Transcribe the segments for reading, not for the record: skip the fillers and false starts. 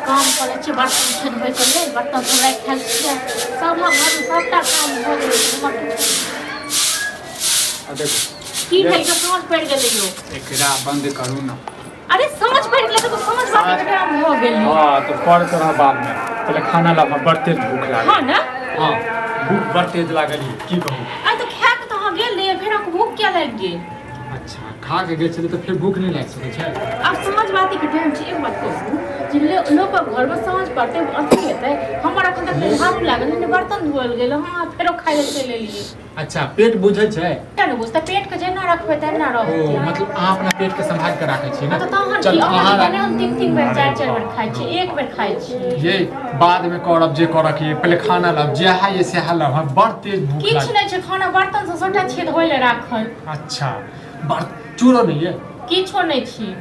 काम कऽ लै छियै, बर्तन छै धोइके लेल, बर्तन सब राखि छियै। सभक घरमे सभटा काम भऽ गेलै, हमर किछु आ देखू। की भेल के साँझ पड़ि गेलै यौ? एकरा बंद करू ने। अरे साँझ पड़ि गेलै तऽ साँझ बाती के टाइम भऽ गेल। हाँ तऽ कर करह बादमे, पहिले खाना ला, हमरा बड़ तेज भूख लागल। हाँ ने। हाँ, भूख बड़ तेज लागल ये, की कहू। आ तऽ खा के तऽ अहाँ गेल रहियै, फेर अहाँके भूख किया लागि गेल? अच्छा, खा के गेल छलै तऽ फेर भूख नहि लागि सकै छै? आब साँझ बाती के टाइम छै। एक बात कहू जे लोकक घरमे साँझ पड़तै अथी हेतै, हमर एखन तक नहि झाड़ू लागल, नहि बर्तन धोअल गेल, अहाँ फेरो खाइ लए चलि एलियै। अच्छा, पेट बुझै छै? किया नहि बुझतै? पेट के जेना रखबै तेना रहतै। ओ मतलब अहाँ अपना पेट के सम्हारि के राखै छी ने? तऽ तहन चल की अहाँ अहाँ जेना हम तीन तीन बेर चारि चारि बेर खाइ छी, एक बेर खाइ छी। ये बाद में करब जे करऽ के, पहिले खाना लाब, जेहा ये सेहा लाब, हमरा बड़ तेज भूख किछु लागल। नहि छै खाना, बर्तन सब सबटा छियै धोइ लए राखल। अच्छा, बड़ चूरो नहि ये? किछो नहि छी।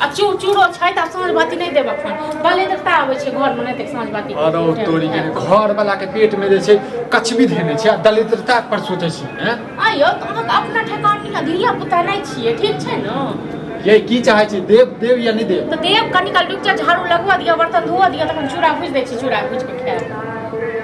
आ चूरो छै तऽ आब साँझ बाती नहि देब एखन, दलिद्रता आबै छै घरमे, नहि तऽ साँझ बाती। अरे तोरी के, घर वाला के पेट में जे छै कछबी धेने छै आ दलिद्रता पर सोचै छी हैं? आइयो तऽ अहाँके अपना ठेकान नहि, धिया पुता नहि छियै, ठीक छै ने? ये की चाहै छी, देव देव या नहि देव? तऽ देव, कनी काल रुकि जा, झाड़ू लगवा दिअ, बर्तन धोअ दिअ, तखन चूड़ा भुजि दै छी, चूड़ा भुजि कऽ खायब।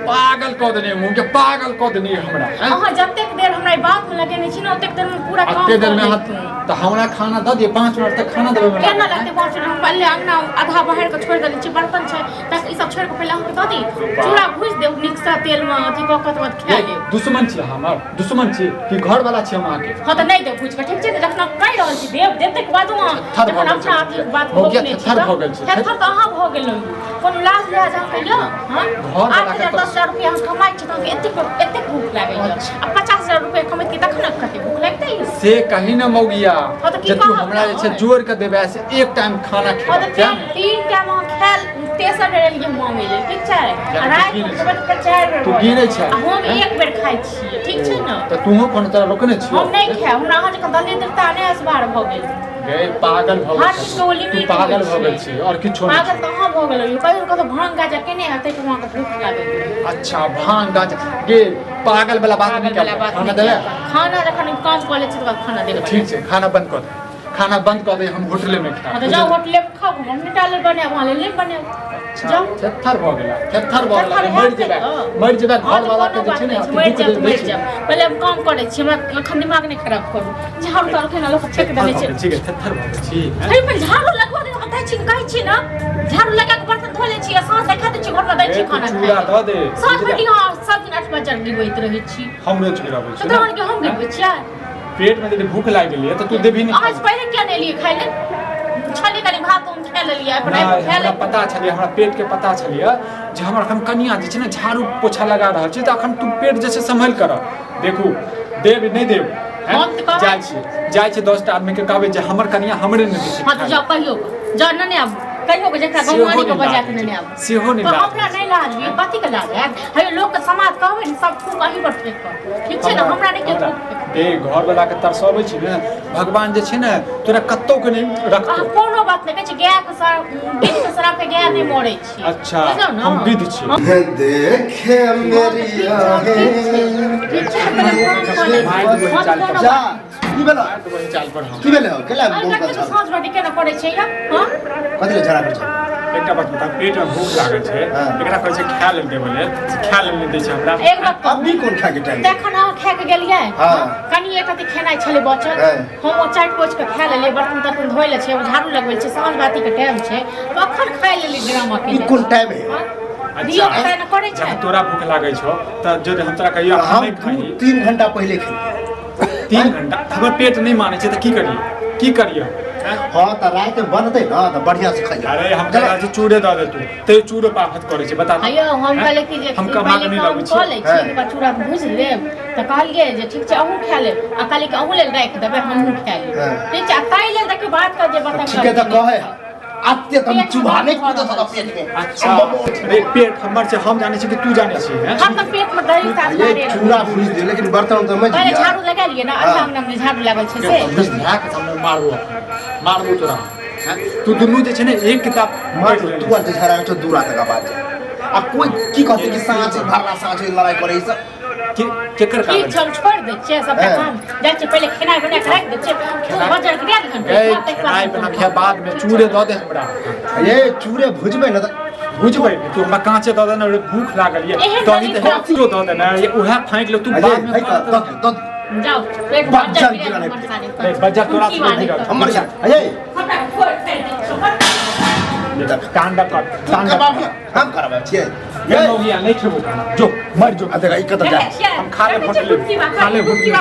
पागल कऽ देने, मुँह के पागल कऽ देने हमरा, हैं? अहाँ जतेक देर हमरा ई बात में लगेने छी ने, ओतेक देर में पूरा काम अते देर में कऽ अहाँ लैतहुँ। तऽ हमरा खाना दऽ दिअ, 5 मिनट तक खाना देबै हमरा। केना लगतै 5 मिनट? हम पहिले अंगना आधा बाहर कऽ छोड़ि देने छी, बर्तन छै तक ई सब छोड़ि कऽ पहिले अहाँके दऽ दी, चूड़ा भुजि देब नीकसँ तेलमे अथी कऽ कऽ, तकर बाद खा ये लेब। दुश्मन छी अहाँ हमर? दुश्मन छी कि घर वाला छी हम अहाँके? हँ तऽ नहि देब भुजि कऽ, ठीक छै ने? जखन हम कहि रहल छी देब देब, ताहिके बादो अहाँ थेथर भऽ जखन गेल अपना छै। अथी बात मौगिया रोकने छी थेथर तऽ भऽ गेल छै। थेथर तऽ अहाँ भऽ गेलहुँ। कोनो लाज लिहाज अहाँके यऽ? हँ, घर आठ वाला के हजार तऽ 10,000 रुपया अहाँ कमाइ छी तऽ अहाँके एतेक एतेक भूख लागैए? आ 50,000 रुपया कमैतियै तखन ने कते भूख लगतै यौ? से कही ने मौगिया, हाँ तऽ की जे तू कहब हमरा जे छै तऽ? जोड़ के देबै से एक टाइम खाना हँ तऽ खेबै तीन तीन टाइम अहाँ खायल, तेसर बेर एलियै मांगै लेल, ठीक छै? आ तू राति गिनै मे खेबै तऽ फेर चारि बेर तू भऽ गिनै जायत। छै? आ हम एक बेर खाइ छियै, ठीक छै ने? तऽ तूहो कोनो तोरा रोकने छियौ? हम नहि खायब, हमरा अहाँ जकाँ दलिद्रता नहि असबार भऽ गेल। गे पागल भऽ हर गेल चीजके ओ छी। तू लिमिट पागल होइ भऽ गेल छै। छी और किछो नहि पागल छी। तऽ अहाँ भऽ गेलहुँ, कहियो कतौ भांग गाजा केने हैब, ताहि पर अहाँके भूख लागल। अच्छा, भांग गांजा, गे पागल वाला बात पागल नहि वाला कर। बात खाना नहि देबै? कर। खाना जखन हम काम कऽ लै छी तकर बाद खाना देबै। ठीक छै, खाना बंद कऽ दे, खाना बंद कऽ दे, हम होटले में हँ खायब। तऽ जाउ होटले मे खाउ, हम निटाले बनायब, अहाँ लेल नहि बनायब। जाउ। थेथर भऽ गेला, थेथर भऽ गेला। थेथर मरि हैत जेबै, तऽ। मरि जेबै। हँ घर तऽ वाला के कोनो जे बात छै ने नहि छै, अथी मरि दुःख जायब तऽ दै मरि छै। जायब, पहिले हम काम करै छी, हमरा एखन दिमाग नहि खराब करू। झाड़ू ताड़ू केना लोक फेक थेथर देने भऽ छै? गेल छी गे, थेथर भऽ गेल छी, हैं? अरे पर झाड़ू लगवा दे, दै छी, कहै छी ने, झाड़ू लगा के बर्तन धो लै छी आ साँझ देखा दै छी, घरमे दै छी ए, तू खाना चूड़ा खाइ दऽ दे। साँझ भरि। अहाँ सब दिन 8 बजे गिरबैत रहै छी। हम रोज गिराबै तऽ छी तहन के हम गिरबै छियै? पेट में यदि भूख लागि गेलै तऽ तू देबही नहि? अहाँ से पहिले किया नहि एलियै खाइ लेल? छलै कनि भात, हम खा लेलियै अपन आबि नहि, कऽ खा हमरा लेलियै। पता छलियै, हमरा पेट के पता छलियै जे हमर अखन कनिया जे छै ने झाड़ू पोछा लगा रहल छै, तऽ अखन तू पेट जे छै सम्हारि कर। देखू, देब नहि देब, हैं? हम तऽ कहै जाइ छी, जाइ छी, 10टा आदमी के कहबै जे हमर कनिया हमरे नहि दै छै हँ तऽ खाय जाउ, कहियो जाउ, नेने आबू, कहियो के जकरा सेहो गौआनी के नहि बजा लाज के होइ नेने छै। आबू। सेहो नहि तऽ लाज हमरा होइ छै। नहि लाज होइए, कथी के लाज हैत? हे लोकके समाज कहबै ने, सब थूक अहीं पर फेकत, ठीक छै ने? हमरा नहि केओ थूक फेकत। ए घर वाला के तरसबै छी ने, भगवान जे छै ने तोरा कतौ के नहि रखतौ। अहाँ कोनो बात नहि कहै छी, गाय के सर गिद्ध के श्राप के गाय नहि मरै छी। अच्छा, बुझलहुँ ने? हम गिद्ध छी। देखे मेरी आहें। ठीक छै ने? पहिले काम कऽ लै छी। मारि देबो हम चाल कोनो पर। जा बात की भेलो? वही चाल पर हम की भेलो? केला अरे बहुत देखियौ तऽ अच्छा। साँझ बाटी केना करै छै यौ? हँ कथी ले झगड़ा करै छै? एकटा बात बता, पेट में भूख लागल छै, एकरा कहै छै खाय लेल देबऽ लेल, से खाय लेल नहि दै छै हमरा। एक बात कहू? अभी कोन खाय के टाइम? तखन अहाँ खाय के गेलियै? कनि एक रत्ती खेनाइ छलै बचल, हम ओ चाटि पोछि कऽ खा लेलियै, बर्तन तर्तन धोइ ले छै, झाड़ू लगबै छै, साँझ बाती के टाइम छै, कखन खाय लेलियै? ड्रामा ई कोन टाइम है? दियो खाय ने करै छै। जखन तोरा भूख लागै छौ तऽ जब हम तोरा कहियो हम नहि दू खाही तीन घंटा पहिले खेलियै। 3 घंटा तऽ हमर पेट नहि मानै छै, तऽ की करियै, की करियै, हैं? हँ तऽ राति मे बनतै ने तऽ बढ़िया से खइयै। अरे हम तोरा जे चूड़े दऽ देतू तैयो चूड़ो पाफत करै छै, बता तऽ। अयो हम हैं? कहलियै कि जे हम कमा पहिले कऽ नहि काम लबै कऽ छियै। लै छी, ओकर बाद चूड़ा भूजि लेब। तऽ कहलियै जे ठीक छै, अहूँ खा लेब, आ कहलियै कि अहूँ लेल राखि देबै, हमहूँ खा लेब। ठीक छै, आ ताहि लेल देखियौ बात कर जे बर्तन ठीके तऽ कहे है आते तऽ हम चूहा नहि कूदत हत पेट में। अच्छा रे, पेट हमर छै, हम जानै छी कि तू जानै छी, हैं? हम तऽ पेट में दही साथ ये मारे चूड़ा भूज दियो, लेकिन बर्तन तऽ मजि पहिले गया। झाड़ू लगा लियै ने, आधा अंगना में झाड़ू लागल छै से। बुझ ध्यान के सामने मारबो, मारबो तोरा, हैं? तू दुनू जे छै ने एक किताब मार तू आर जे झगड़ा छौ दू रात का बाद आ कोई की कहते कि साँझ भरला साँझ लड़ाई करे ई सब के केकर ठीक कारण छै, हम छोड़ि दै छियै सबटा काम, जाइ छियै पहिले खेनाइ बना कऽ राखि दै छियै, तू बजर गिरा दे घंटे। ए, खेनाइ बना के बाद में चूड़े दऽ दे हमरा। ये चूड़े भुजबै ने तऽ बुझबै तू हमरा काँचे दऽ देने रहे, भूख लागल ये एहन दही गरीब तऽ कथी दऽ देने रहे, उएह फाँकि ले तू अजय, बाद में है का, दऽ दियौ, दऽ दियौ। जाओ पेट बज्जर बज्जर गिरल है। नहीं, बज्जर तोरा से नहीं गिरल। हमर जा अजय हमरा फोड़ फेर दै छौ तांडव कर तू तांडव कबाब ना, हम करबै छियै ये मौगिया नहीं खेबो खाना जो मर जो आ देख ई कतऽ जा हम खा ले फटले खा ले भुटले।